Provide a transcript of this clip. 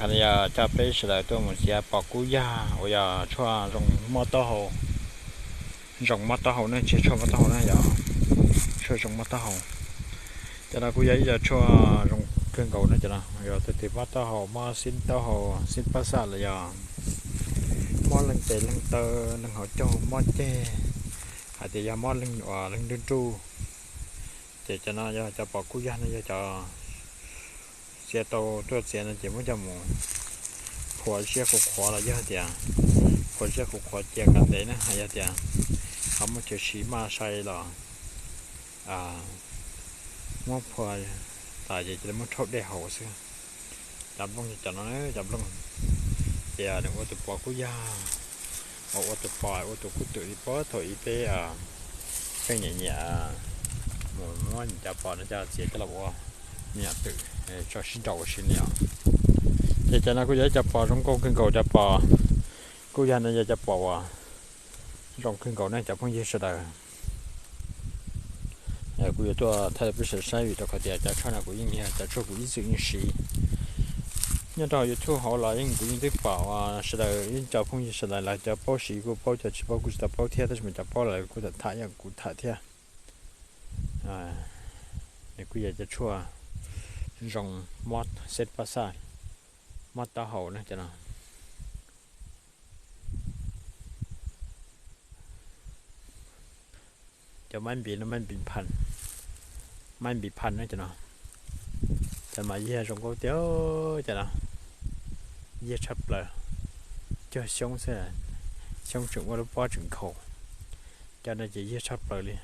Yog coj peb sawv daws tuaj mus txiav pom kub yag uas yog tshuaj zoo mob taub hau, zoo mob taub hau ne, tsis yog tshuaj mob taub hau na, yog tshuaj zoo mob taub hau. Cov no kuj yog ib co tshuaj zoo kawg nkaus na, cov no yog tej tus mob taub hau, mob xib taub hau, xib pab xaj los yog mob leeg tes leeg taw, leeg hauv caug, mob ceg, hais tias yog mob leeg uas leeg nruj nruj. Ces cov no yog cov pom kub yag no yog cov txiav tau tuaj txiav no ces muab coj mus phua ziab qhuav qhuav los yog tias phua ziab qhuav qhuav cia kom ntev na, hais yog tias ho muaj chaw siv maj sai los muab phua tas ces cia li muab rhaub dej haus xwb. Cov nplooj cov no, cov nplooj ces nws ua tus pos kub yag, ua tus pos ua tus kub twm li puag thaum ub peb pheej nyiam nyiam mus muab cov pos no coj txiav coj los ua me nyuam twm tso sib nraus ua si li os. Ces cov no kuj yog ib co pos zoo nkauj kawg nkaus, cov pos kub yag no yog cov pos uas zoo kawg nkaus ne cov phooj ywg sawv daws. Kuv yuav tuaj thaij rau peb sawv daws saib vim rau qhov tias cov tshuaj no kuv yeej yog cov tshuaj kuv ib txwm yeej siv. Nyob rau YouTube hauv los yeej kuv yeej twb pom sawv daws ib co phooj ywg sawv daws lawv cov paub siv kuj paub, cov tsis paub kuj tsis tau paub thiab, tab sis mas cov paub lawv kuj tham tham ib yam kuv tham thiab. Nws kuj yog cov tshuaj zoo mob xeb pab xaj, mob taub hau na cov no. Cov maib npiv no, maib npiv phan, maib npiv phan na cov no. Cov mas yag zoo nkauj tiag cov no, yag tshaj plaws. Cog xyoob xwb, xyoob tseem ua lub pob tseem nkhaus. Cov no ces yag tshaj plaws li.